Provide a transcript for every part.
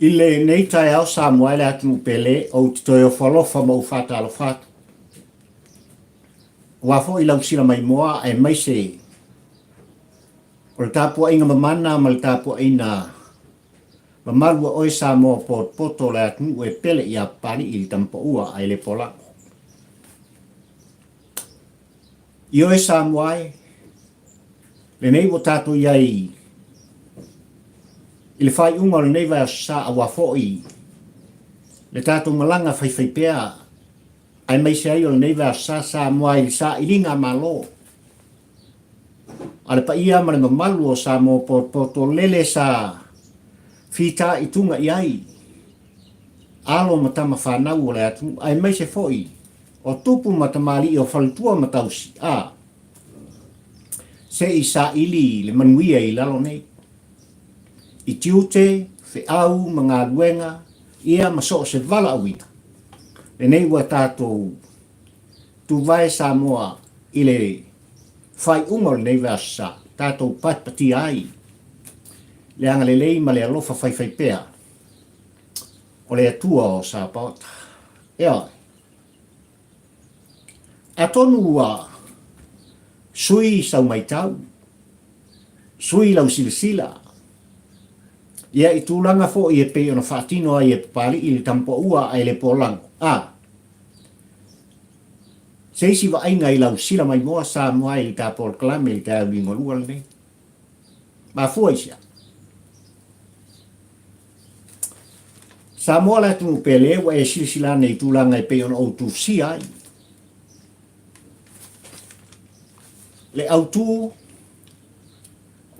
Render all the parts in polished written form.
I lenei taeao Samoa e le atunuu pele, ou te toe ofo alofa ma ou faatalofa atu. Aua foi lau sila maimoa aemaise o le tapuaiga mamana ma le tapuaiga mamalu a oe Samoa potopoto o le atunuu e pele ia Papalii le Tamapaua ae le Polago. Ioe Samoa e, lenei ua tatou i ai i le faaiuga o lenei vaiaso sa aua foi le tatou malaga faifaipea aemaise ai o lenei vaiaso sa Samoa i le sailiga Malo a le paia ma le mamalu o Samoa potopoto lele sa fitaituga i ai alo ma tama fanau o le atunuu aemaise foi o tupu ma tamalii o faletua ma tausi, a se i saili le manuia i lalo nei, i tiute, feau ma galuega, ia ma so o se valaauina, lenei ua tatou tuvae Samoa i le faaiuga o lenei vaiaso sa tatou patipatia ai le agalelei ma le alofa faifaipea o le Atua o Sapaota. Ioe. Atonu ua sui sau maitau, sui lau silasila, ia i tulaga foi e pei ona faatino ai e Papalii le Tamapaua ae le Polago, a se isi vaaiga i lau sila maimoa Samoa i le ta polokalame i le taeao liugalua lenei. Mafua i se a? Samoa le atunuu pele ua e silasila ane i tulaga e pei ona ou tufusia ai. Le autu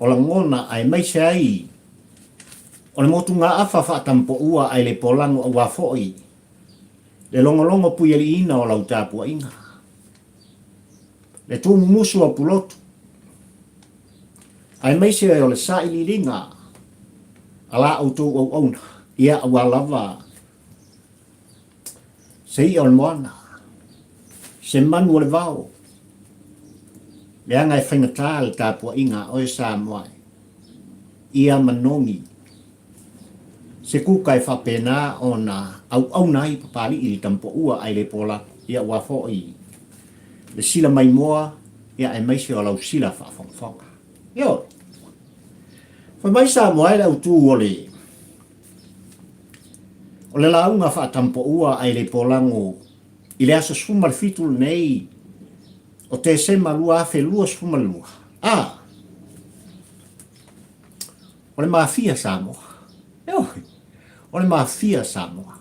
o lagona aemaise ai o le motugaafa faatampoua ae le polago aua foi le logologo puialiiina o lau tapuaiga. Le tuumumusu o Pulotu, aemaise o le sailiiliga a la outou auauna, ia aua lava se i'a o le moana, se manu o le vao, leaga e faigata le tapuaiga a oe Samoa e, ia manogi se kuka e faapena ona auauna ai Papalii le Tamapaua ae le Polago, ia ua foi le sila maimoa ia aemaise o lau sila faafogafoga. Ioe. Fai mai Samoa e le autu o le o le lauga faatampoua ae le polago i le aso 17 lenei o Tesema 2022. A o le mafia Samoa. Ioe. O le mafia Samoa.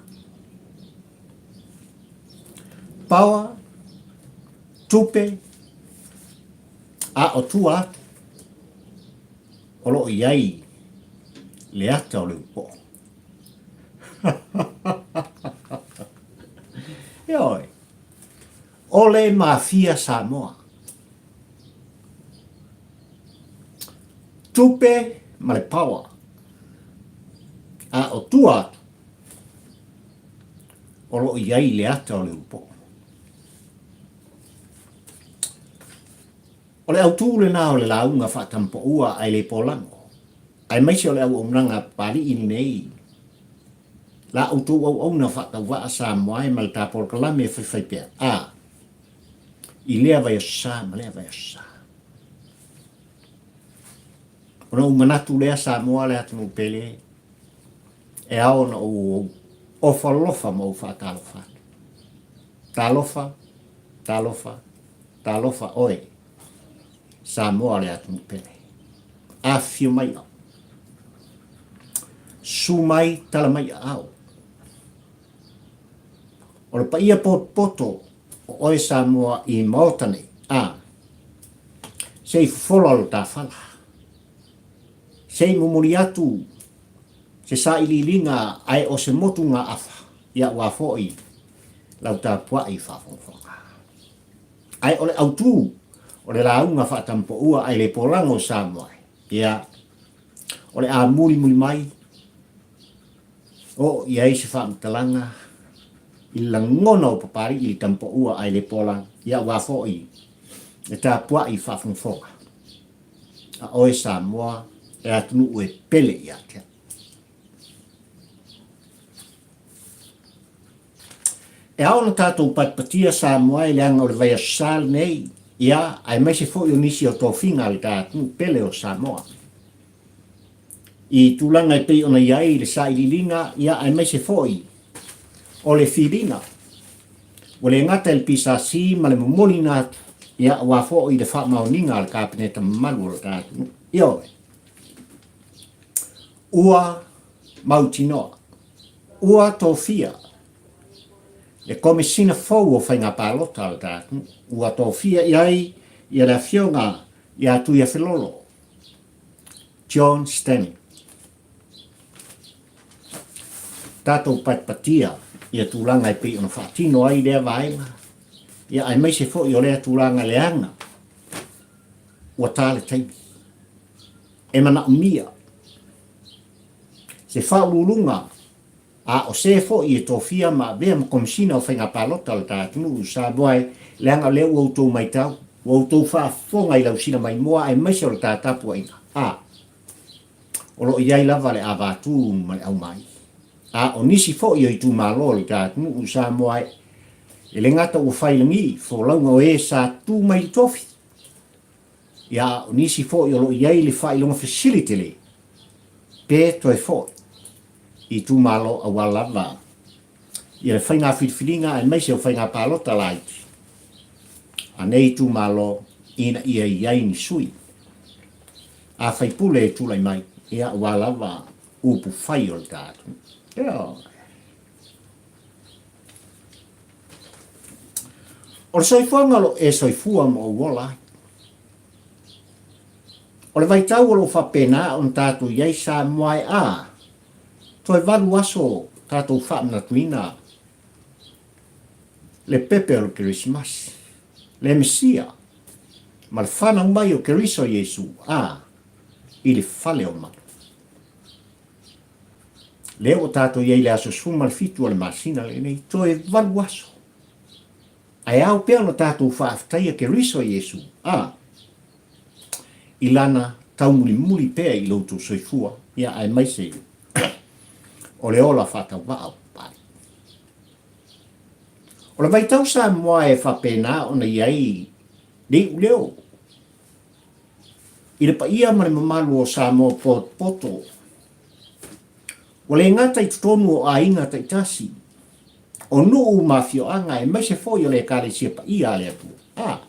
Power, tupe, a o tua atu, o lo o i ai le ata o le upoo. Ioe, o le mafia Samoa. Tupe ma le power. A o tua atu, o lo o i ai le ata o le upoo. O le autū lenā o le lauga faatampoua ae le polago, aemaise o le auaunaga a Papalii lenei, la outou auauna faatauvaa Samoa e ma le ta polokalame e faifaipea, a, i lea vaiaso sa ma lea vaiaso sa. Ona ou manatu lea Samoa le atunuu pele, e ao ona ou ofo alofa ma ou faatalofa atu. Talofa, talofa, talofa oe, Samoa le atunuu pele. Afifio mai au. Su mai, tala mai aao. O le paia potopoto o oe Samoa i Maota nei, a, se i fofola lo ta fala. Se i momoli atu se sailiiliga ae o se motugaafa ia aua foi lau tapuai faafogafoga. Ae o le autu o le lauga faatampoua ae le polago o Samoa, ia, o le a mulimuli mai oo i ai se faamatalaga i le lagona o Papalii i le tampoua ae le polago, ia aua foi le tapuai faafogafoga a oe Samoa e atunuu e pele ia te au. E ao ona tatou patipatia Samoa e leaga o le vaiaso sa lenei, ia, aemaise foi o nisi o tofiga a le ta atunuu pele o Samoa. I tulaga e pei ona i ai le sailiiliga, ia, aemaise foi o le filiga. Ua le gata i le PSC ma le momoliina atu, ia, aua foi le faamaoniga a le Kapeneta mamalu o le ta atunuu. Ioe. Ua mautinoa, ua tofia le Komesina fou o Faiga Palota a le ta atunuu, ua tofia i ai ia le Afioga ia Tuiafelolo John Stanley. Tatou patipatia ia tulaga e pei ona faatino ai lea vaega, ia aemaise foi o lea tulaga leaga ua ta le taimi e manaomia se faauluuluga a o se foi e tofia ma avea ma Komesina o Faiga Palota o le ta atunuu i Samoa e leaga o lea ua outou maitau, ua outou faafofoga i lau sina maimoa aemaise o le ta tapuaiga a o lo o i ai lava le avatū ma le aumai. A o nisi foi o itumalo o le ta atunuu i Samoa e e le gata ua fai lagi folauga o e sa tu mai i le tofi, ia a o nisi foi o lo o i ai le faailoga fesili tele pe toe foi i itumalo aua lava ia le faiga filifiliga aemaise o faiga palota laiti a nei itumalo ina ia i ai ni sui a faipule e tulai mai, ia aua lava upu fai o le ta atunuu. Ioe. O le soifuaga o lo o e soifua ma ou ola ai. O le vaitau o lo o faapena ona tatou i ai Samoa e a, toe valu aso tatou faamanatuina le pepe o le Kerisimasi, le Mesia ma le fanau mai o Keriso Iesu a i le fale o malu. Lea ua tatou i ai i le aso 17 o le masina lenei, toe valu aso. Ae ao pea ona tatou faafetaia Keriso Iesu a i lana taumulimuli pea i lo outou soifua, ia aemaise o le ola faatauvaa o Papalii. O le vaitau Samoa e faapena ona i ai le iuleo i le paia ma le mamalu o Samoa potopoto, ua le gata i totonu o aiga taitasi, o nuu ma afioaga aemaise foi o le Ekalesia paia a le Atua. A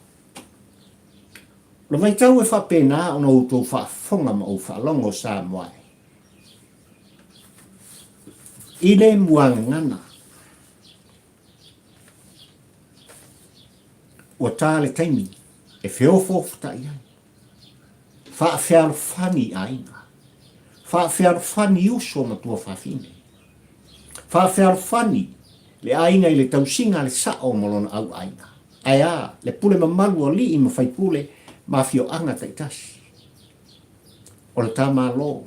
O le vaitau e faapena ona outou faafofoga ma ou faalogo Samoa e i le muagagana. Ua ta le taimi e feofoofotai ai, faafealofani i aiga, faafealofani uso ma tuafafine, faafealofani le aiga i le tausiga a le sao ma lona auaiga. Ae a le pule mamalu a alii ma faipule ma afioaga taitasi o le ta Malo,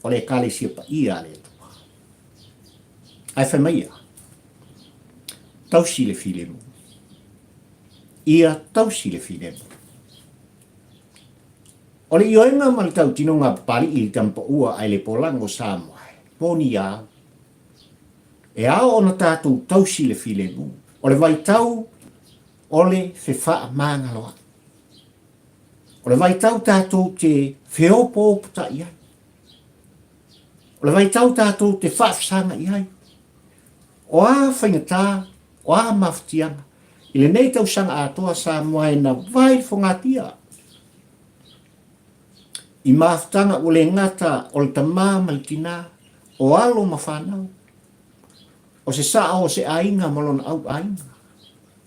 o le Ekalesia Paia a le Atua. Ae fai mai ia, tausi le filemu. Ia tausi le filemu. O le ioega ma le tautinoga a Papali'i i le Tamapaua ae le polago Samoa, e moni a au. E ao ona tatou tausi le filemu. O le vaitau o le fefaamagaloa'i. O le vaitau tatou te feopooputa'i ai. O le vaitau tatou te faafesaga'i ai. O a faigata, o a mafatiaga, i lenei tausaga atoa Samoa e na vae i le fogatia. I mafutaga ua le gata o le tamā ma le tinā, o alo ma fanau, o se sao o se aiga ma lona au aiga,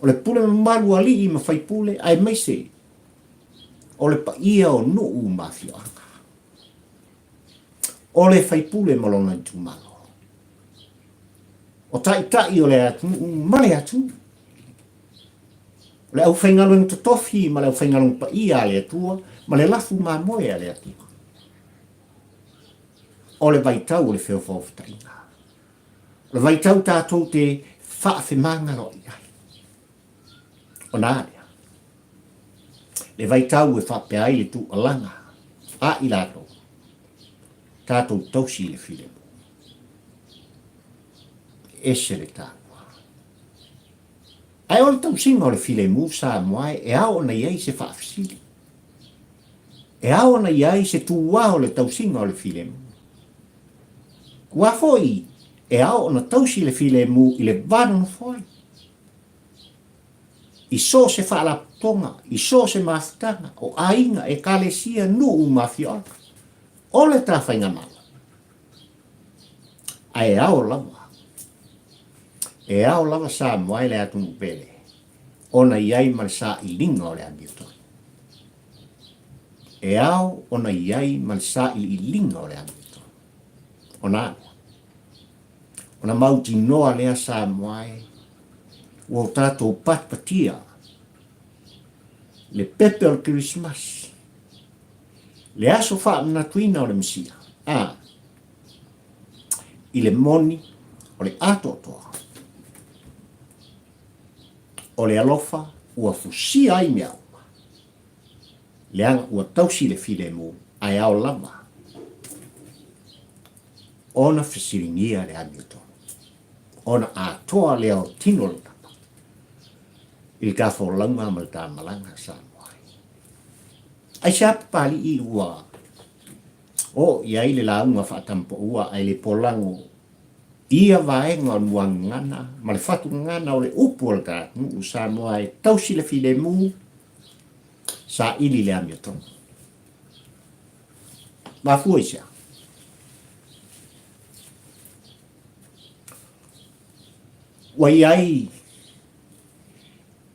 o le pule mamalu a alii ma faipule aemaise o le paia o nuu ma afioaga. O le faipule ma lona itumalo. O taitai o le atunuu ma le atunuu. O le aufaigaluega totofi ma le aufaigaluega paia a le Atua ma le lafu mamoe a le Atua. O le vaitau o le feofaofotaiga. O le vaitau tatou te faafemagaloai ai. Ona a lea? Le vaitau e faapea ai le tuualaga a i latou, tatou tausi i le filemu. E ese le taua. Ae o le tausiga o le filemu Samoa e ao ona i ai se faafesili. E ao ona i ai se tūā o le tausiga o le filemu. Ua foi e ao ona tausi le filemu i le va nonofo ai. I so o se faalapotopotoga, i so o se mafutaga, o aiga, ekalesia, nuu ma afioaga, o le ta faigamalo. Ae ao lava, e ao lava Samoa e le atunuu pele, ona i ai ma le sailiga o le amiotonu. E ao ona i ai ma le sailiiliga o le amiotonu. Ona a lea? Ona mautinoa lea Samoa e, ua o tatou patipatia le pepe o le Kerisimasi, le aso faamanatuina o le Mesia, a, i le moni o le atoatoa o le alofa ua fusia ai mea uma, leaga ua tausi le filemu ae ao lava ona fesiligia le amiotonu, ona atoa lea o tino le tama i le ta folauga ma le ta malaga Samoa ai. Aisea Papalii ua oo i ai le lauga faatampaua ae le polago i ia vaega o le muagagana ma le fatugagana o le upu a le ta atunuu Samoa e tausi le filemu, saili le amiotonu. Mafua i sea? Ua i ai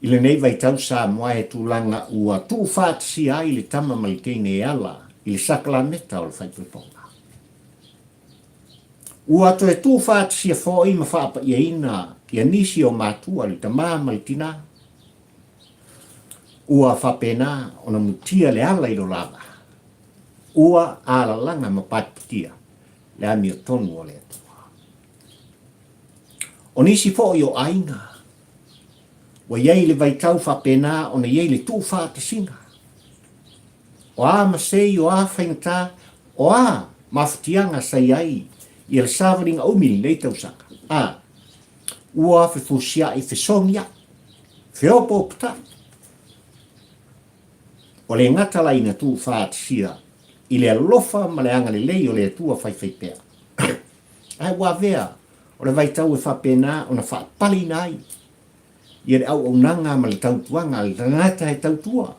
I lenei vaitau Samoa he tulaga ua tuufaatasia ai le tama ma le teine e ala i le sakalameta o le faipulpoga. Ua toe tuufaatasia foi ma faapaiaina ia nisi o matua le tama ma le tina. Ua faapena ona mutia le ala i lo la va. Ua alalaga ma patipatia le amiotonu o le Atua. O nisi foi o aiga Ua i ai le vaitau faapena ona i ai le tuufaatasiga. O a masei, o a faigata, o a mafatiaga sa i ai ia le savaliga umi i lenei tausaga, a ua fefusiaʻi, fesogiaʻi, feopooputaʻi. Ua le gata la ina tuufaatasia i le alofa ma le agalelei o le Atua faifaipea, ae ua avea O le vaitau e faapena ona faapaleina ai ia le auaunaga ma le tautuaga a le tagata e tautua,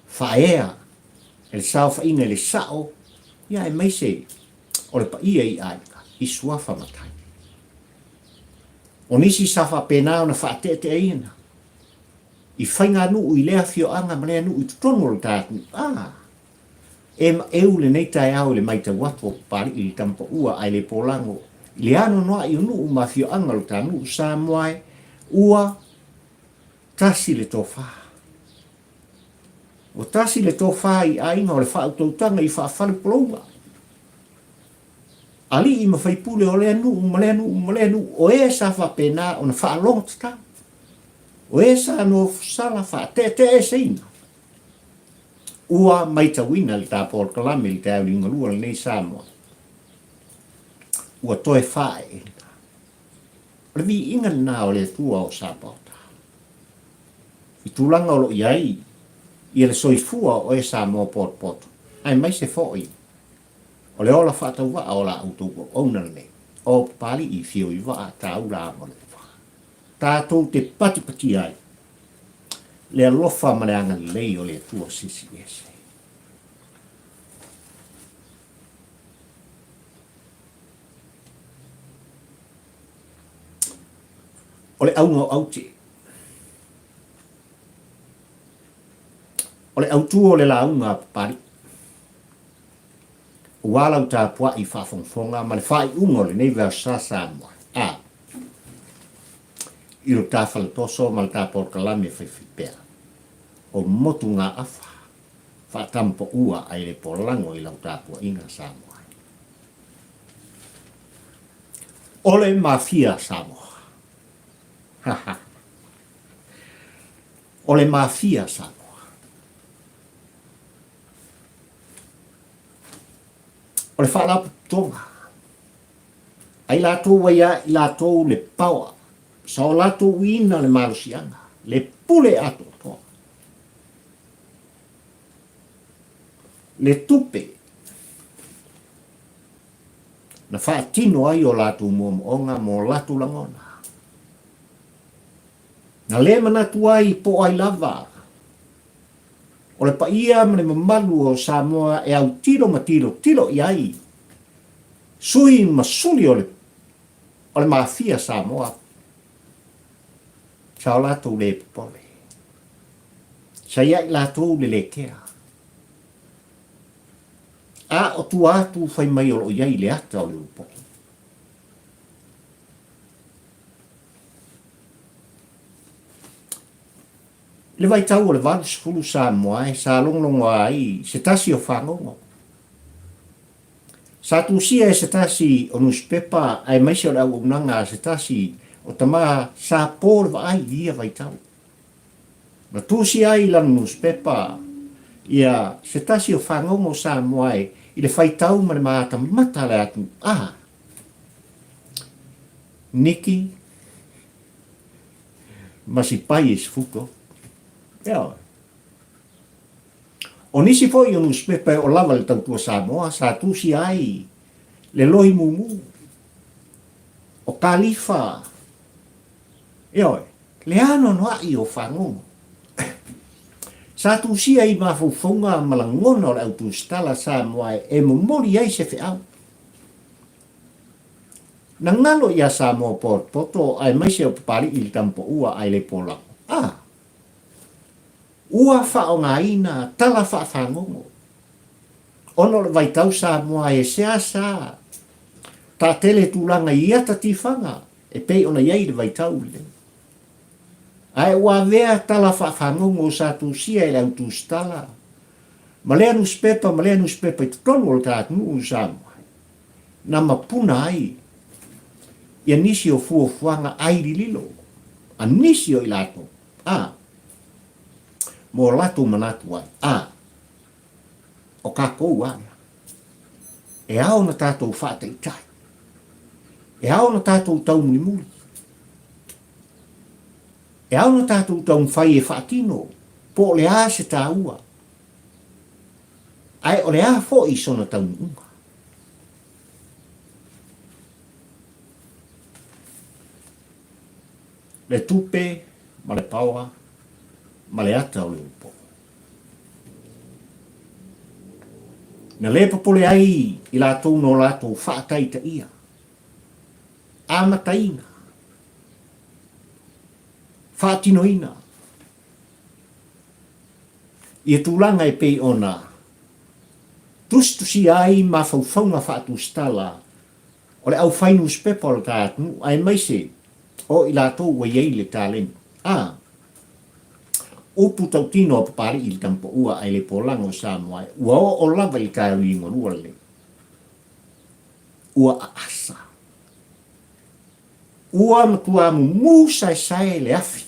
faaea e le saofaiga i le sao, ia aemaise o le paia i aiga, i suafa matai. O nisi sa faapena ona faateateaina i faiganuu i lea afioaga ma lea nuu i totonu o le ta atunuu, a E maeu lenei taeao i le maitau atu o Papalii i le tamapaua ae le polago i le anoanoai o nuu ma afioaga o le ta nuu Samoa e ua tasi le tofa. Ua tasi le tofa i aiga o le faautautaga i faafalepouga. Alii ma faipule o lea nuu ma lea nuu ma lea nuu o e sa faapena ona faalogo tatau. O e sa nofosala faateeteeseina. Ua maitauina le ta polokalame i le taeao liugalua lenei Samoa ua toe faaeeina. O le viiga lena o le Atua o Sapaota. I tulaga o lo o i ai ia le soifua o oe Samoa potopoto, aemaise foi o le ola faatauvaa o la outou auauna lenei, o Papalii Fioivaa Taula Amoleova. Tatou te patipatia ai le alofa ma le agalelei o le Atua Silisili Ese. O le auga o aute. O le autū o le lauga a Papalii. Ua lau tapuai faafogafoga ma le faaiuga o lenei vaiaso Samoa. A. I lo ta faletoso ma le ta polokalame faifaipea o motugaafa faatampaua ai le polago i lau tapuaiga Samoa ai. O le Mafia Samoa. Ha ha. O le Mafia Samoa. O le faalapotopotoga. Ai latou ua ia i latou le power. Sa o latou uiina le malosiaga, le pule atoatoa, le tupe na faatino ai o latou moomooga ma o latou lagona. Na le manatu ai po o ai lava o le paia ma le mamalu o Samoa e autilo ma tilotilo i ai sui ma suli o le o le Mafia Samoa sa o latou le popole. Sa ia i latou le le kea. A o tua atu fai mai o lo o i ai le ata o le ulupopo. I le vaitau o le 80 Samoa e sa logologoa ai se tasi o fagogo. Sa tusia e se tasi o nusipepa aemaise o le auaunaga a se tasi o tama sa po le vaai i ia vaitau. Na tusia ai i lana nusipepa ia se tasi o fagogo Samoa e i le faitau ma le matamata a le atunuu, a Niki ma Sipai e 13. Ioe. O nisi foi o nusipepa e oo lava i le Tautua Samoa sa tusia ai le lohi mumu o Kalifa, ioe, le anoanoai o fagogo. Sa tusia i mafaufauga ma lagona o le au tusitala Samoa e momoli ai se feau. Na galo ia Samoa potopoto aemaise o Papali'i i le Tamapoua ae le polago. A! Ua faaaogaina tala faafagogo ona o le vaitau Samoa e seasea taatele tulaga i ata tifaga e pei ona i ai le vaitau lenei. Ae ua avea tala faafagogo sa tusia e le au tusitala ma lea nusipepa ma lea nusipepa i totonu o le ta atunuu i Samoa na mapuna ai ia nisi o fuafuaga ai lililo a nisi o i latou. A. Mo latou manatu ai. A. O kakou a lea. E ao ona tatou faataitai. E ao ona tatou taumulimuli. E ao ona tatou taumafai e faatino po o le a se taua, ae o le a foi sona taunuuga. Le tupe ma le paoa ma le ata o le ulupo'o. Na le popole ai i latou no latou faataitaia, amataina, faatinoina ia tulaga e pei ona tusitusia ai mafaufauga faatusitala o le aufai nusipepa o le ta atunuu aemaise o i latou ua i ai le taleni. A. Upu tautino a Papali'i i le Tamapoua ae le polaga o Samoa e ua oo lava i le taeao liugalua lenei. Ua aasa. Ua matua mumu saesae le afi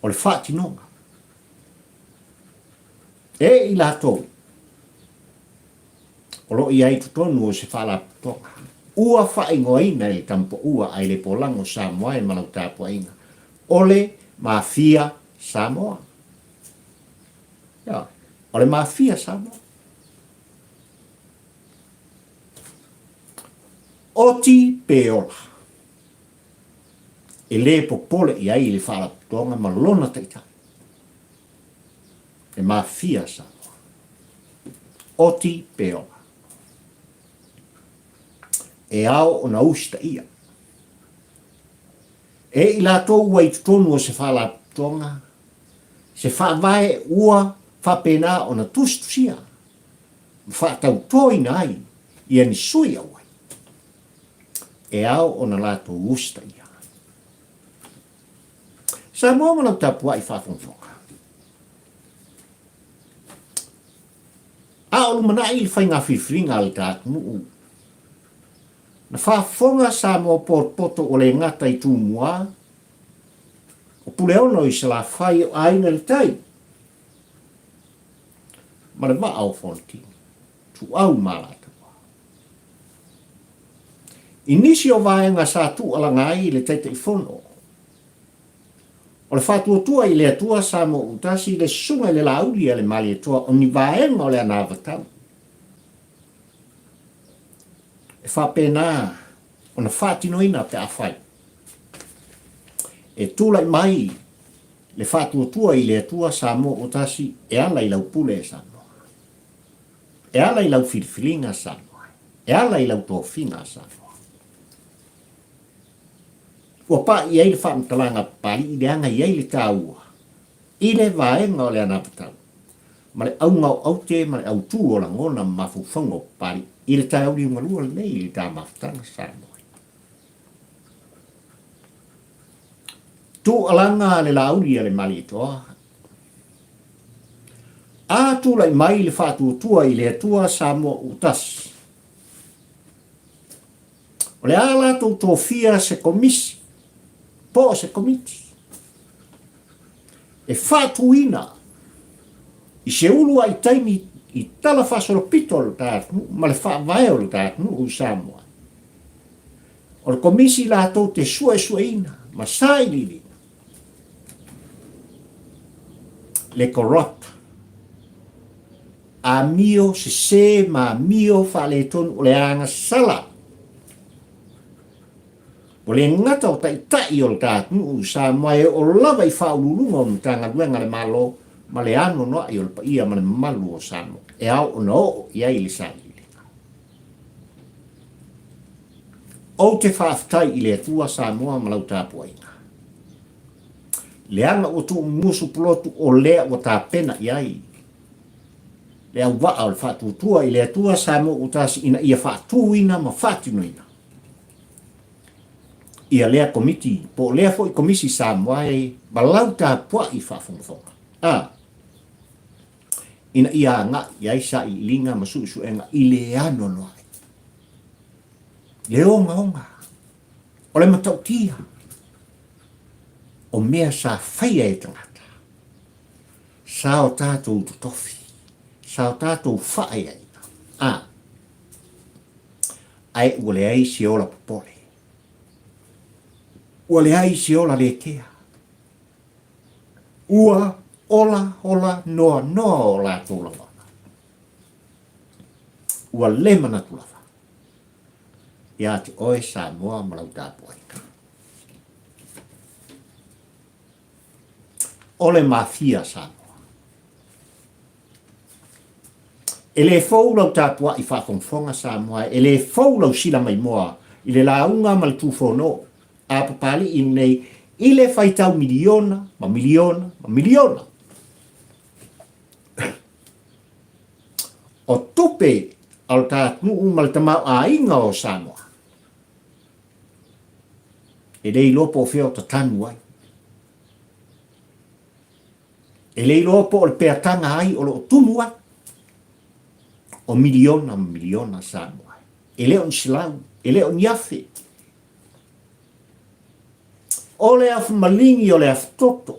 o le faatinoga e i latou o lo o i ai i totonu o se faalapotopotoga ua faaigoaina e le Tamapoua a i le Polaga o Samoa e ma lau tapuaiga, o le Mafia Samoa. Ioe, o le Mafia Samoa. Oti pe ola, e le popole i ai le faalapotopotoga ma lona taitai. E mafia Samoa. Oti pe ola. E ao ona usitaia. E i latou ua i totonu o se faalapotopotoga, se faavae ua faapena ona tusitusia ma faatautoina ai ia ni sui auai. E ao ona latou usitaia. Samoa ma lau tapuai faafogafoga. A o lumanai le faiga filifiliga a le ta atunuu, na faafofoga Samoa potopoto ua le gata i Tumua, o Puleono i Salafai o Aiga i le Tai, ma le Vaa o Fonoti, Tuau ma Alataua. I nisi o vaega sa tuualaga ai le Taitaifono o le Faatuatua i le Atua Samoa Utasi le Susuga i le Laauli a le Malietoa o ni vaega o le anavatau e faapena ona faatinoina pe afai e tulai mai le Faatuatua i le Atua Samoa Utasi e ala i lau pule e Samoa. E ala i lau filifiliga Samoa. E ala i lau tofiga Samoa. Ua paʻi ai le faamatalaga a Papalii leaga e i ai le taua i le vaega o le anavatau ma le auga o aute ma le autū o lagona ma mafaufauga o Papalii i le taeao liugalua lenei i le ta mafutaga Samoa. Tuualaga le Laauli a le Malietoa A tulai mai le faatuatua i le Atua Samoa ua tasi. O le a latou tofia se komisi po o se komiti e faatuina i se uluai taimi i tala faasolopito o le ta atunuu ma le faavae o le ta atunuu i Samoa. O le komisi latou te suesueina ma sailiiliina le corrupt, amio sese ma amio faaletonu o le agasala ua le gata o taitai o le ta atunuu i Samoa e oo lava i faauluuluga o Matagaluega a le Malo ma le anoanoai o le paia ma le mamalu o Samoa e ao ona oo i ai le sailiiliga. Ou te faafetai i le Atua Samoa ma lau tapuaiga. Leaga ua tuumusu pulotu o lea ua tapena i ai le auvaa o le faatuatua i le Atua Samoa ua tasi ina ia faatuina ma faatinoina ia lea komiti po o lea foi komisi Samoa e ma lau tapuai faafogafoga. A ina ia agai i ai sailiiliga ma suesuega i le anoanoai, le ogaoga o le matautia o mea sa faia e tagata, sa o tatou totofi, sa o tatou faaiaina, a, ae ua leai se ola popole, ua leai se ola letea, Ua ola ola noa noa o latou lagona. Ua le manatu lava ia te oe Samoa ma lau tapuaiga. O le mafia Samoa. E le fou lau tapuai faafogafoga Samoa, e le fou lau sila maimoa i le lauga ma le tufono a Papalii lenei i le faitau miliona ma miliona ma miliona o tupe a lo ta atunuu ma le tamaoaiga o Samoa. E le iloa po o fea o tatanu ai. E le iloa po o le peataga ai o lo o tumu ai. O miliona ma miliona Samoa. E le o ni selau, e le o ni afe. O le afu maligi o le afu toto.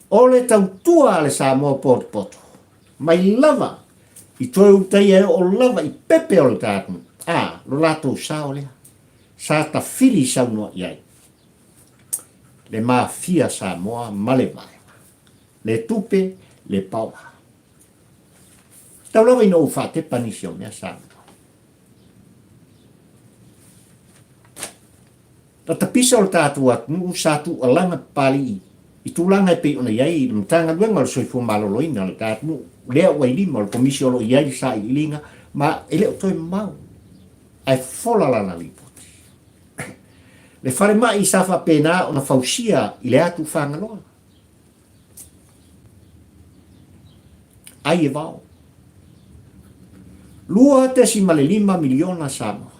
O le tautua a le Samoa potopoto. Mai lava i toe utaia e oo lava i pepe o le ta atunuu. A, lo latou sao lea. Sa tafili saunoa i ai. Le mafia Samoa ma le vaega. Le tupe, le paoa. Tau lava ina ou faatepa nisi o mea Samoa. Na tapisa o le tatou atunuu sa tuualaga Papalii i tulaga e pei ona i ai le Matagaluega o le Soifua Maloloina o le ta atunuu, lea ua i lima o le Komisi o lo o i ai le sailiiliga ma e le o toe mamao ae fofola lana lipoti. Le falemai sa faapena ona fausia i le atu Fagaloa. Ai e vao. 2.5 miliona Samoa.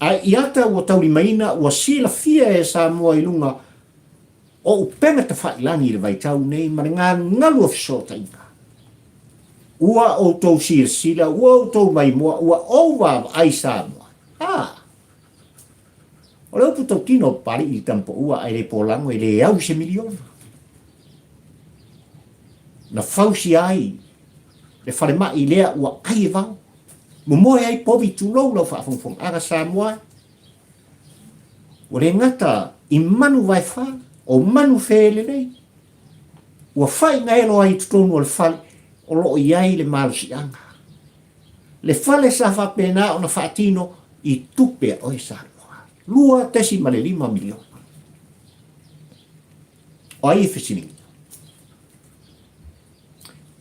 Ae i ata ua taulimaina ua silafia e Samoa i luga o upega tafailagi i le vaitau nei ma le gagalu o fesootaiga. Ua outou silasila, ua outou maimoa, ua ou vaavaai Samoa. A! O le upu tautino o Papalii i le tamapaua ae le polago e le au i se miliona. Na fausia ai Le falemai lea ua ai e vao. Momoe ai povi tulou lau faafogafogaaga Samoa e. Ua le gata i manu vaefa, o manu felelei. Ua faigaelo ai i totonu o le fale o lo o i ai le malosiaga. Le fale sa faapena ona faatino i tupe a oe Samoa. $2.5 miliona. O ai e fesiligia?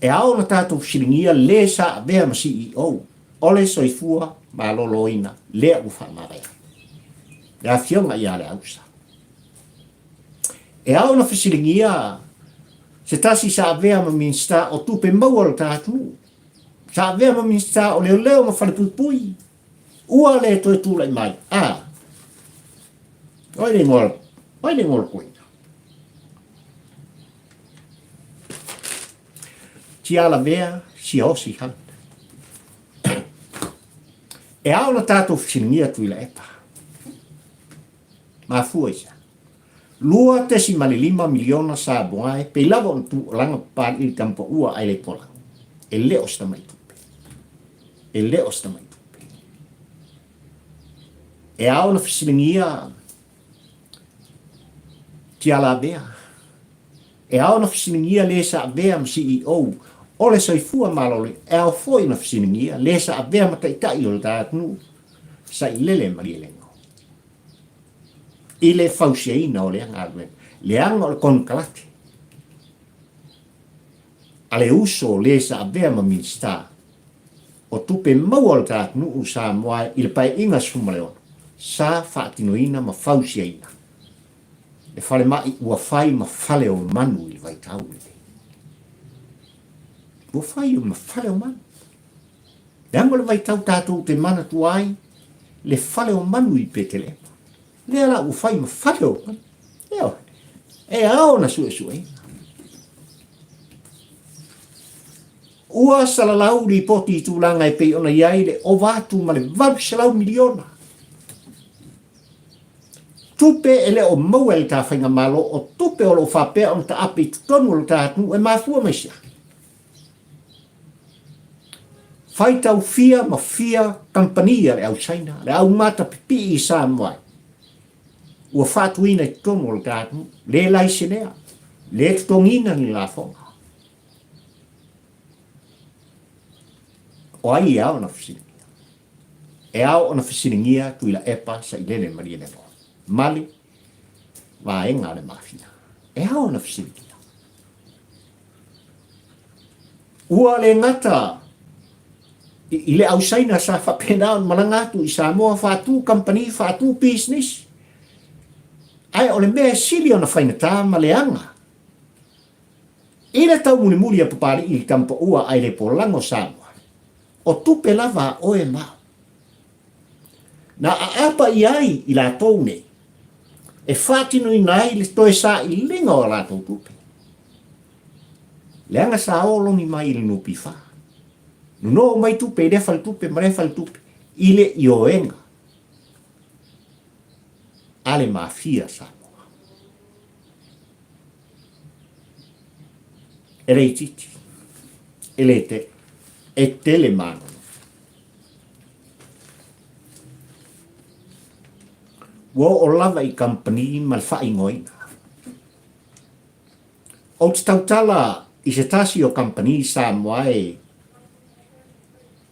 E ao ona tatou fesiligia le sa avea ma CEO o le Soifua Maloloina lea ua faamavae atu, le Afioga ia Leausa. E ao ona fesiligia se tasi sa avea ma Minisita o Tupe Maua o le ta atunuu, sa avea ma Minisita o Leoleo ma Falepuipui, ua le toe tulai mai, a, o ai le igoa, o ai le igoa o le toeaina? Tialavea Siaosi Hunt. E ao ona tatou fesiligia Tuilaepa. Mafua i se aha? $2.5 miliona Samoa e pei lava ona tuualaga Papalii i le Tamapaua ae le pola. E le o se tamai tupe. E le o se tamai tupe. E ao ona fesiligia Tialavea. E ao ona fesiligia le sa avea ma CEO o le Soifua Maloloina, e ao foi ona fesiligia le sa avea ma Taitai o le ta atunuu, Sailele Malielegaoi, i le fausiaina o lea galuega, leaga o le konekarate a le uso o le sa avea ma Minisita o Tupe Maua o le ta atunuu Samoa i le Paeaiga 16, sa faatinoina ma fausiaina le falemai ua fai ma fale o manu i le vaitau lenei. Ua fai ma fale o manu. Leaga o le vaitau tatou te manatua ai le fale o manu i Petelema. Lea la ua fai ma fale o manu. Ioe. E ao ona suesueina. Ua salalau lipoti i tulaga e pei ona i ai le ova atu ma le 800 miliona. Tupe e le o maua e le ta faigamalo, o tupe o lo o faapea ona taape i totonu o le ta atunuu e mafua mai se aha? Faitau fia ma fia kamupani a le au Saina, le au mata pipii i Samoa ai, ua faatuina i totonu o le ta atunuu, le laisenea, le totogiina ni lafoga. O ai e ao ona fesiligia? E ao ona fesiligia Tuilaepa Sailele Malielegaoi ma le vaega a le Mafia. E ao ona fesiligia. Ua le gata i le au Saina sa faapena ona malaga atu i Samoa faatu kamupani, faatu pisinisi. Ae o le mea e sili ona faigata ma leaga i le taumulimuli a Papalii i le tamapaua ae le polago Samoa, o tupe lava a oe ma au. Na aapa i ai i latou nei e faatinoina ai le toe sailiga o a latou tupe. Leaga sa ologi mai i le NPF. Nonoo mai tupe i lea faletupe ma lea faletupe i le ioega a le Mafia Samoa. E le itiiti, e le tele, e tele manono. Ua oo lava i kamupani ma le faaigoaina. Ou te tautala i se tasi o kamupani Samoa e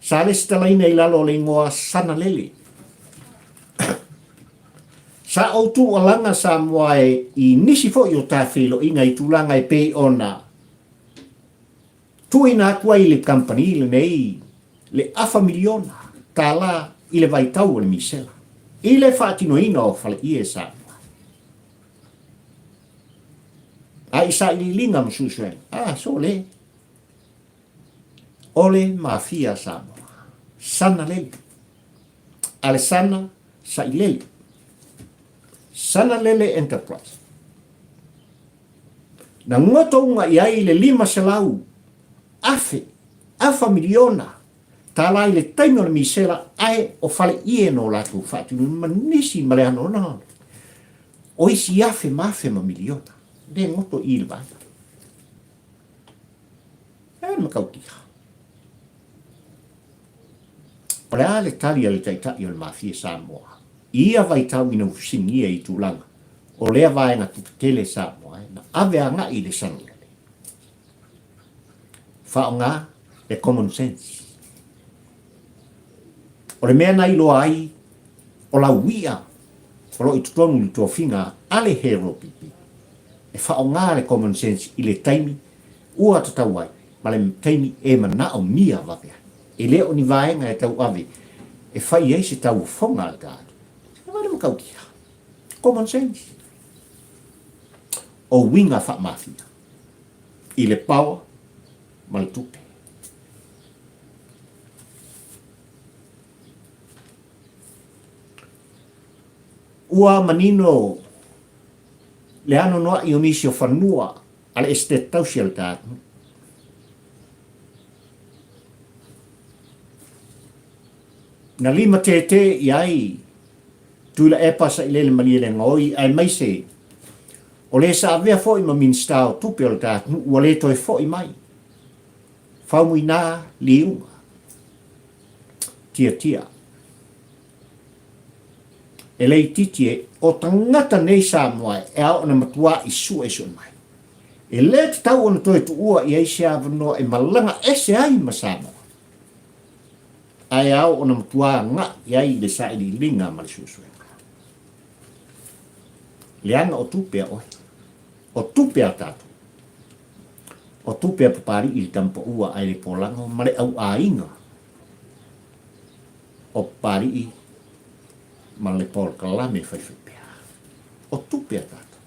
sa lesitalaina i lalo o le igoa Sanalele. Sa ou tuualaga Samoa e i nisi foi o ta feiloaiga i tulaga e pei ona tuuina atu ai i le kamupani lenei le afa miliona tala i le vaitau o le misela i le faatinoina o faleie Samoa. A i sailiiliga ma suesuega, a, sole, o le Mafia Samoa. Sana lele. Alesana Sailele. Sana Lele Enterprise. Na goto uga i ai le 500 afe, afa miliona tala i le taimi o le misela ae o faleie no latou faatinoina ma nisi ma le anoano o isi afe ma afe ma miliona. Le goto i le vaega. E le matautia. O le a le tali a le Taitai o le Mafia Samoa i ia vaitau ina ua fesiligia i tulaga o lea vaega tupe tele Samoa e na ave agai i le Sanolele? Faaaoga le common sense. O le mea na iloa ai o lau i'a o lo o i totonu i le tofiga a le Hero PP e faaaoga le common sense i le taimi ua tatau ai ma le taimi e manaomia vave ai. E le o ni vaega e tauave e fai ai se tauofoga a le tagata. E vale matautia. Common sense. O uiga faamafia i le power ma le tupe. Ua manino le anoanoai o nisi o fanua a le Esetete Tausi a le tatou. Na limatētē i ai Tuilaepa Sailele Malielegaoi aemaise o le sa avea foi ma Minisita o Tupe o le ta atunuu ua le toe foi mai. Faumuina liuga. Tiatia. E le itiiti e o tagata nei Samoa e ao ona matuā i suesue mai. E le tatau ona toe tuua i ai se avanoa e malaga ese ai ma Samoa, ae ao ona matuā agaʻi i ai i le sailiiliga ma le suesuega. Leaga o tupe a oe, o tupe a tatou, o tupe a Papali'i i le Tamapaua ae le Polago ma le auaiga o Papali'i ma le polokalame faifaipea. O tupe a tatou.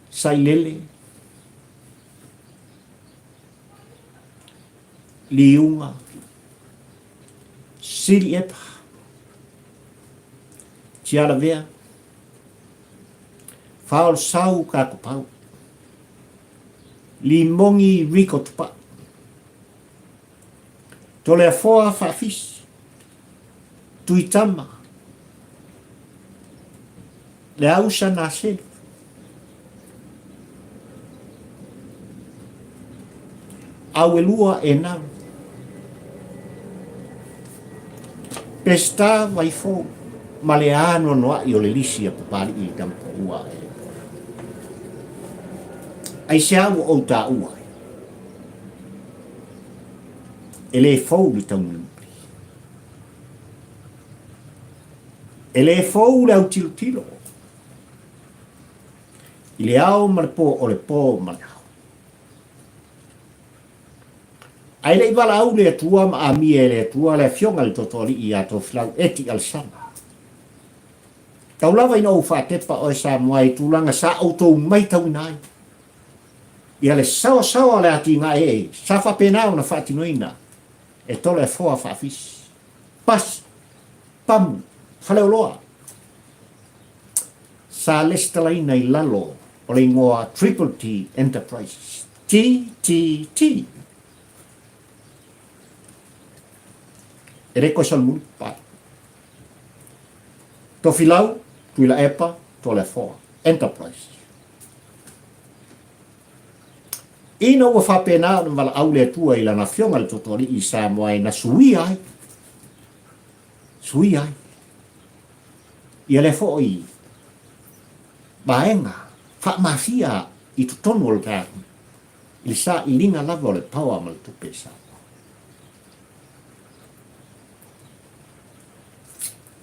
Sailele, liuga, sili epa, tialavea, faolosau kakopau, limogi Rico Tupai, Toleafoa Faafisi, Tuitama, Leausa Naselu, Auelua Enau, Peseta Vaifou ma le anoanoai o le lisi a Papali'i i Tamapaua e le Pola. Aisea ua ou taua ai? E le fou le taumulimuli. E le fou le autilotilo i le ao ma le po, o le po ma le ao. Ae le i valaau le Atua ma amia e le Atua le afioga i le Totoalii ia Tofilau Eti Alesana. Tau lava ina ou faatepa oe Samoa i tulaga sa outou maitauina ai ia le saoasaoa o le atinae e sa faapena ona faatinoina e Toleafoa Faafisi, pasi, pamu, faleoloa. Sa lesitalaina i lalo o le igoa Triple T Enterprises, TTT. E le koe solomuli pae. Tofilau, Tuilaepa, Toleafoa Enterprises. Ina ua faapena ona valaau le Atua i Lana Afioga i le Totoalii i Samoa e na suia ai, suia ai ia lea foi vaega faamafia i totonu o le tatou i le sailiga lava o le power ma le tupe i Samoa.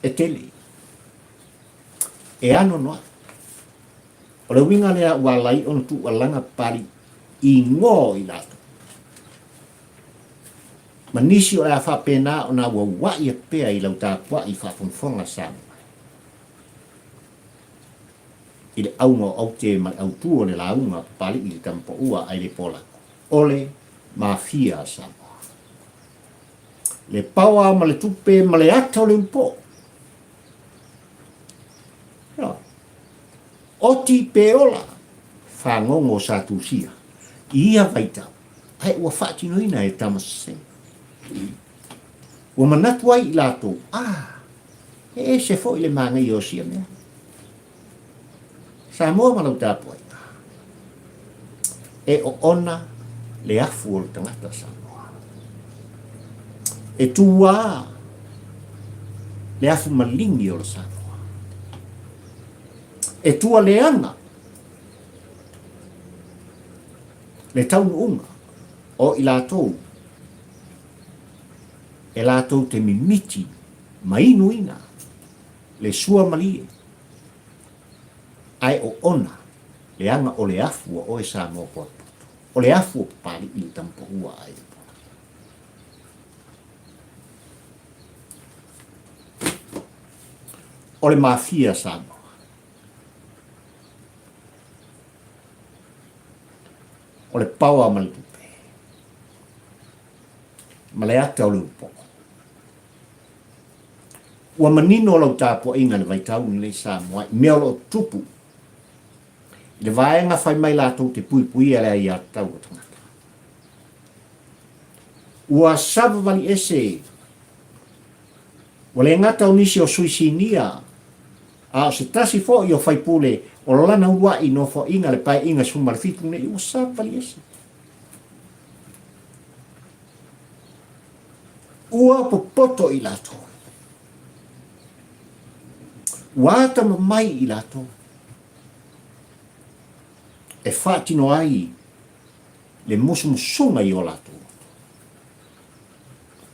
E tele. E anoanoai. O le uiga lea ua ala ai ona tuualaga pali igoa o i latou. Ma nisi o le a faapena ona auauai atu pea i lau tapuai faafogafoga Samoa i le auga o aute ma le autu o le lauga Papali'i le Tamapaua ae le Polago o le Mafia a Samoa. Le paoa ma le tupe ma le ata o le ulupo. Ioe. Oti pe ola, fagogo sa tusia i ia vaitau, ae ua faatinoina e tama sese. Ua manatu ai i latou, Ah, e ese foi le manaia o sia mea. Samoa ma lau tapuaiga, e oona le afu o le tagata Samoa. E tuā le afu maligi o le Samoa. E tua leaga le taunuuga o i latou e latou te mimiti ma inuina le sua malie ae oona leaga o le afu a oe Samoa Poatopoto, o le afu o Papali'i le tamapaua a Aiga Pola. O le mafia Samoa. O le paoa ma le tupe. Ma le ata o le upoko. Ua manino lau tapuaiga i le vaitau lenei Samoa i mea o lo o tutupu i le vaega fai mai latou te puipuia le aiatatau a tagata. Ua savavali ese, ua le gata o nisi o sui sinia, a o se tasi foi o faipule o lana uluai nofoaiga le Paeaiga 17 nei, ua savavali ese. Ua popoto i latou. Ua atamamai i latou e faatino ai le musumusuga i o latou loto.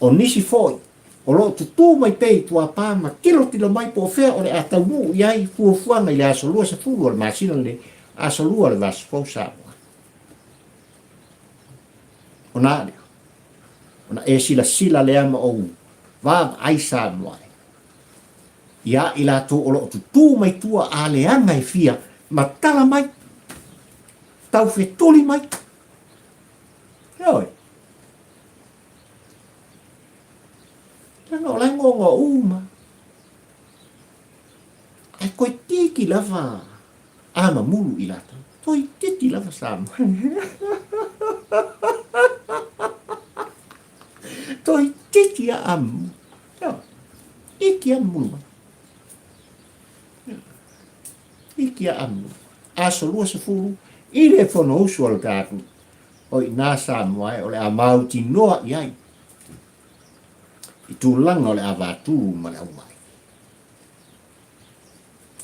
O nisi foi o lo o tutū mai pea i tuapā ma tilotilo mai po o fea o le a taunuu i ai fuafuaga i le aso 20 o le masina lenei, aso 2 o le vaiaso fou Samoa. Ona a lea, ona e silasila lea ma ou vaavaai Samoa e, iā i latou o lo o tutū mai tua a leaga e fia ma tala mai, taufetuli mai. Ioe. Leaga o la e ngogoa uma. Ae toeitiiti lava a mamulu i latou. Toeitiiti lava Samoa. Toeitiiti a a mamulu. Ioe. Iti a mamulu mai. Iti a a mamulu. Aso 20 i le Fonousu a le tatou o i nā Samoa e o le a mautinoa i ai i tulaga o le avatū ma le aumai.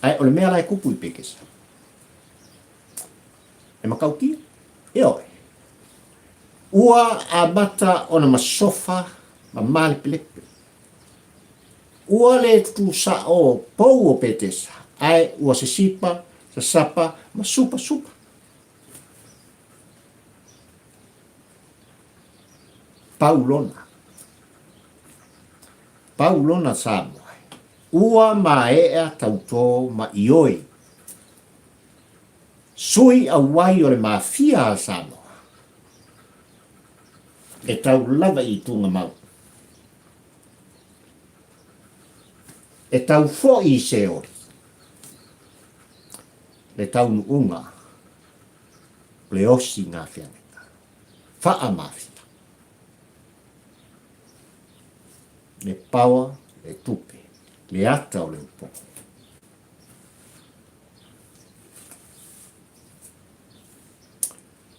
Ae o le mea la e kupu i Pekesa, e matautia, ioe, ua amata ona masofa ma malepelepe. Ua le tutusa'o pou o Petesa, ae ua sesipa, sasapa ma supasupa. Pau lona. Pau lona Samoa. Ua maea tautō ma ioe. Sui auai o le mafia a Samoa. E tau lava i Tugamau. E tau foi i Seoli. Le taunuuga o le osi ngā feagaiga. Whaamafia. Le paoa, le tupe, le ata o le upoko.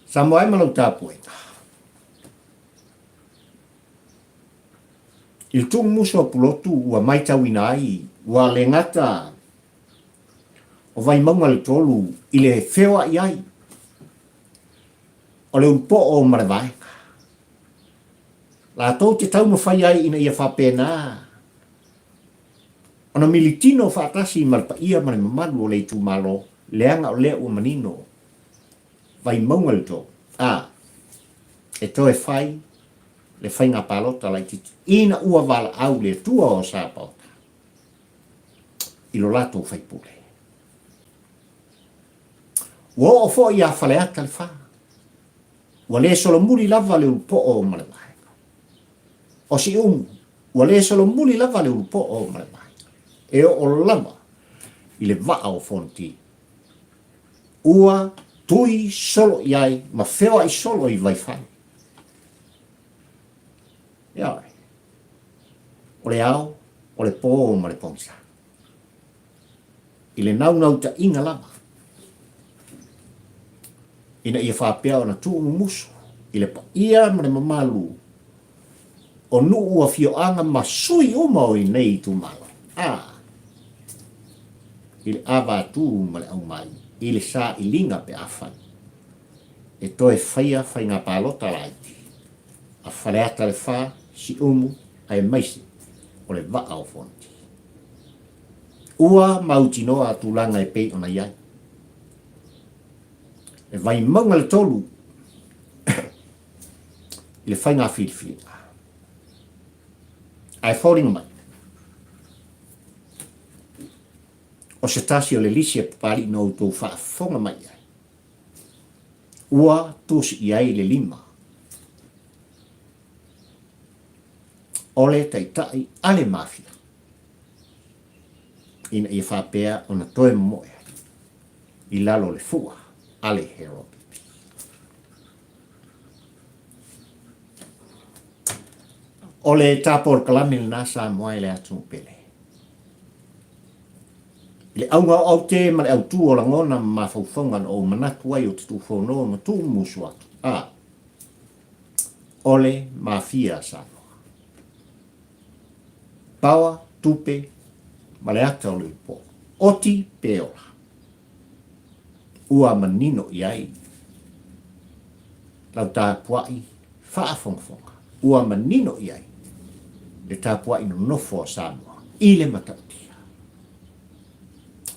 Samoa e ma lau tapuaiga. I le tuumusu a Pulotu ua maitauina ai ua le gata o Vaimauga le 3 i le feoai ai o le ulupoo ma le vaega. Latou te taumafai ai ina ia faapena ona militino faatasi ma le paia ma le mamalu o le itumalo leaga o lea ua manino Vaimauga le 3, a e toe fai le faiga palota laitiiti ina ua valaau le Atua o Sapaota i lo latou faipule. Ua oo foi ia Faleata le 4. Ua le solomuli lava le ulupoo ma le vaega. O Siumu, ua le solomuli lava le ulupoo ma le vaega. E oo lava i le vaa o Fonoti. Ua tui solo i ai ma feoai solo i Vaifale. Ioe. O le ao, o le pō ma le pogisa. I le naunautaiga lava, ina ia faapea ona tuumumusu i le paia ma le mamalu o nuu afioaga ma sui uma o inei itumalo, a i le ava atu ma le aumai i le sailiga pe afai e toe faia faiga palota laiti a Faleata le Fa, Siumu aemaise o le Vaa o Fonoti. Ua mautinoa tulaga e pei ona i ai. E Vaimauga le 3 i le faiga filifiliga. Ae foliga mai, o se tasi o le lisi a Papalii na outou faafofoga mai i ai, ua tusi i ai le lima o le taitai a le Mafia ina ia faapea ona toe momoe ai i lalo o le fua a le Heropipi. O le tapolokalame lena Samoa e le atunuu pele. I le auga o aute ma le autū o lagona ma mafaufauga na ou manatu ai ou te tuufono ma tuumusu atu, a, o le Mafia a Samoa. Paoa, tupe, ma le ata o le upo. Oti pe ola. Ua manino i ai lau tapuai faafogafoga. Ua manino i ai le tapuai nonofo a Samoa i le matautia.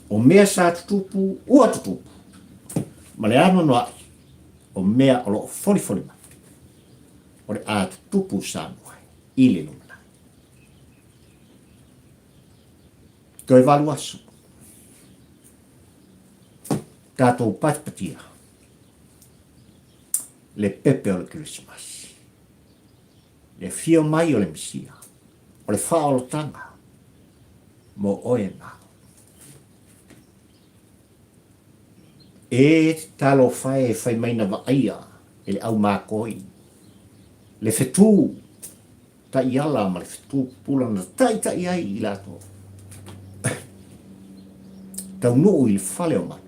O mea sa tutupu, ua tutupu, ma le anoanoai o mea o lo o folifoli mai, o le a tutupu Samoa i le lumanai. Toe valu aso. Tatou patipatia le pepe o le Kerisimasi, le afio mai o le Mesia, o le faaolataga mo oe ma au. E talofa e fai mai na vaaia e le au makoi le fetū taiala ma le fetu pupula na taitai ai i latou. Taunuu i le fale o malu.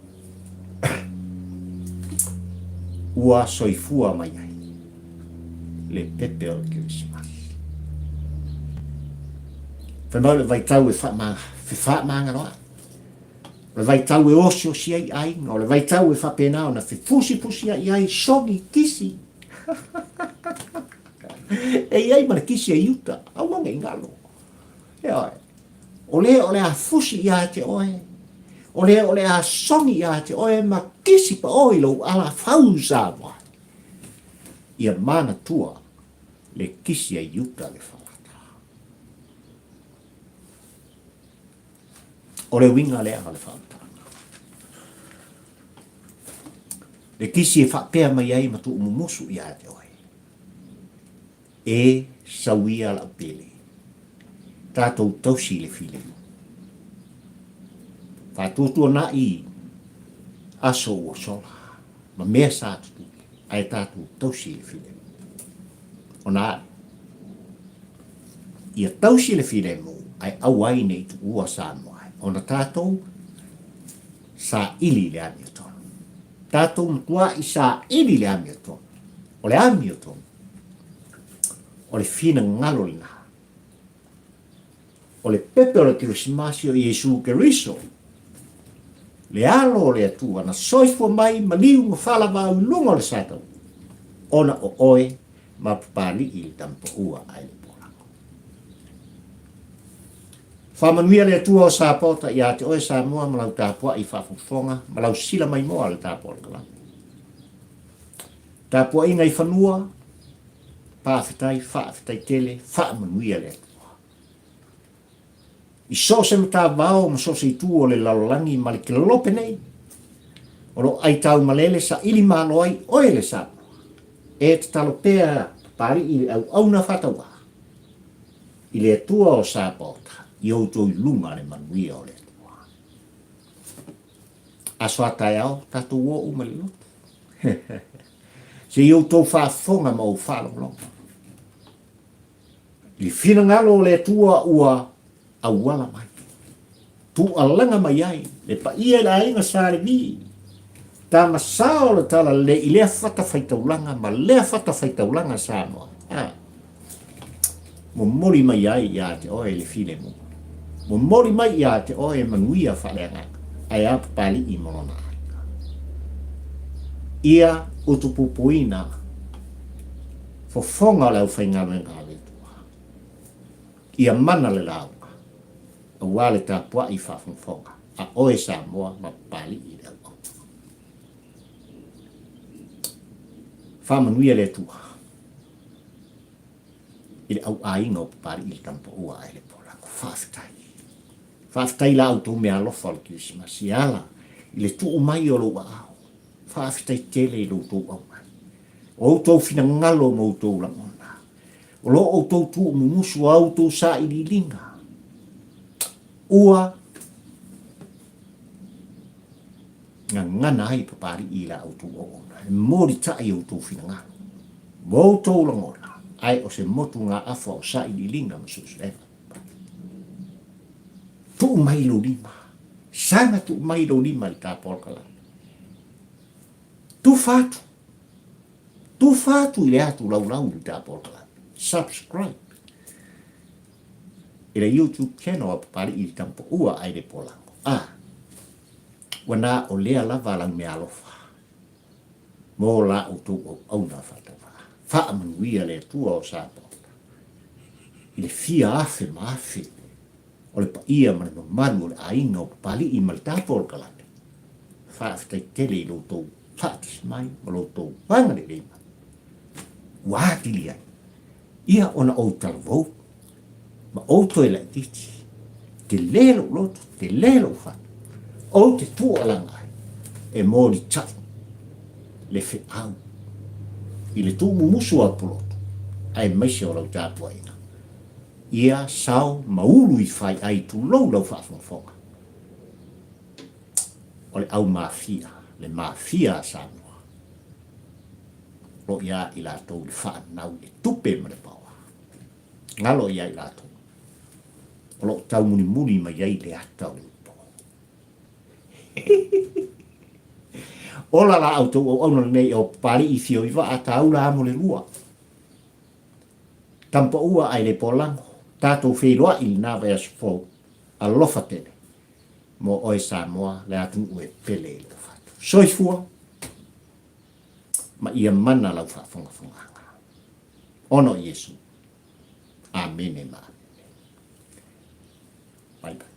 Ua soifua mai ai le pepe o le Kerisimasi. Fai mai o le vaitau e fefaamagaloai. O le vaitau e osiosi ai aiga, o le vaitau e faapena ona fefusifusia'i ai sogi kisi. E i ai ma le kisi a Iuta, aua ne i galo. Ioe. O le o le a fusi ia te oe, o le o le a sogi ia te oe ma kisi pa o i lou ala fau Samoa. Ia manatua le kisi a Iuta le falata. O le uiga lea o le faamatalaga. Le kisi e faapea mai ai ma tuumumusu ia te oe. E sau ia lau pele. Tatou tausi le filemu. Faatuatuanai aso ua sola ma mea sa tutupu ae tatou tausi le filemu. Ona ale. Ia tausi le filemu ae aua ai ne i tuua Samoa ai ona tatou saili i le amiotonu. Tatou matua'i saili i le amiotonu. O le amiotonu, o le finagalo lena. O le pepe o le Kerisimasi o Iesu Keriso, le Alo o le Atua na soifua mai maliu ma faalavau i luga o le sa taua, ona o oe ma Papalii le Tamapaua ae le Polago. Faamanuia le Atua o Sapota ia te oe Samoa ma lau tapuai faafogafoga ma lau sila maimoa le tapolokalame. Tapuaiga i fanua, faafetai, faafetai tele, faamanuia le Atua. I so o se matavao ma so o se itu o le lalolagi ma le kelope nei, o lo o aitaumalele saili malo ai oe le Samoa. E tatalo pea Papalii i le auauna faatauvaa i le Atua o Sapaota i outou i luga le manuia o le Atua. Aso a taeao, tatou o uma i le lotu. Se i outou faafofoga ma ou faalogologo. I le finagalo o le Atua ua auala mai, tuualaga mai ai le paia i le aiga Sa Levi, tama sao o le talalelei i lea fatafaitaulaga ma lea fatafaitaulaga Samoa. A. Momoli mai ai ia te oe le filemu. Momoli mai ia te oe manuia faaleagaga, ae a Papali'i ma lona aiga. Ia utupupuina fofoga o le aufaigaluega a le Atua. Ia mana le lauga, aua le tapuai faafogafoga a oe Samoa ma Papali'i le auauna. Faamanuia le Atua i le au aiga o Papali'i le Tamapaua ae le Polago. Faafetai. Faafetai i la outou meaalofa o le Kerisimasi e ala i le tuu mai o lou aao. Faafetai tele i lo outou aumai. O outou finagalo ma outou lagona. O lo outou tuumumusu a outou sailiiliga. Ua gagana ai Papali'i i la outou auauna, e molitai outou finagalo ma outou lagona, ae o se motugaafa o sailiiliga ma suesuega. Tuu mai lou lima, saga tuu mai lou lima i le ta polokalame. Tufa atu, tufa atu i le atu laulau i le ta polokalame. Subscribe i le YouTube channel a Papali'i i le Tamapaua ai le Polago. Ah, Ua na o lea lava lau meaalofa mo la outou auauna faatauvaa. Faamanuia le Atua o Samoa i le fia afe ma afe o le paia ma le mamalu o le aiga o Papali'i ma le tapu o le Kalani. Faafetai tele i lo outou faatasi mai ma lo outou agalelei mai ua atili ai ia ona ou talavou ma ou toe laitiiti. Tele lou loto, tele lou fatu, ou te tuualaga ai e molitai le feau i le tuumumusu o Apoloto, aemaise o lau tapuaiga. Ia sao ma ulu i fai ai tulou lau faafogafoga. O le au mafia, le mafia a Samoa, o lo o ia i latou le faanau i le tupe ma le paoa. Galo ia i latou o lo o taumulimuli mai ai le ata o le upo. Ola la outou auauna lenei o Papali'i Fio i Vaa Taula Amo le Lua. Tampaua ae le polago, tatou feiloai i lena vaiaso fou. Alofa tele mo oe Samoa le atunuu e pele i lou fatu. Soifua ma ia mana lau faafogafogaga. Ona o Iesu. Amene ma amene. Bye bye.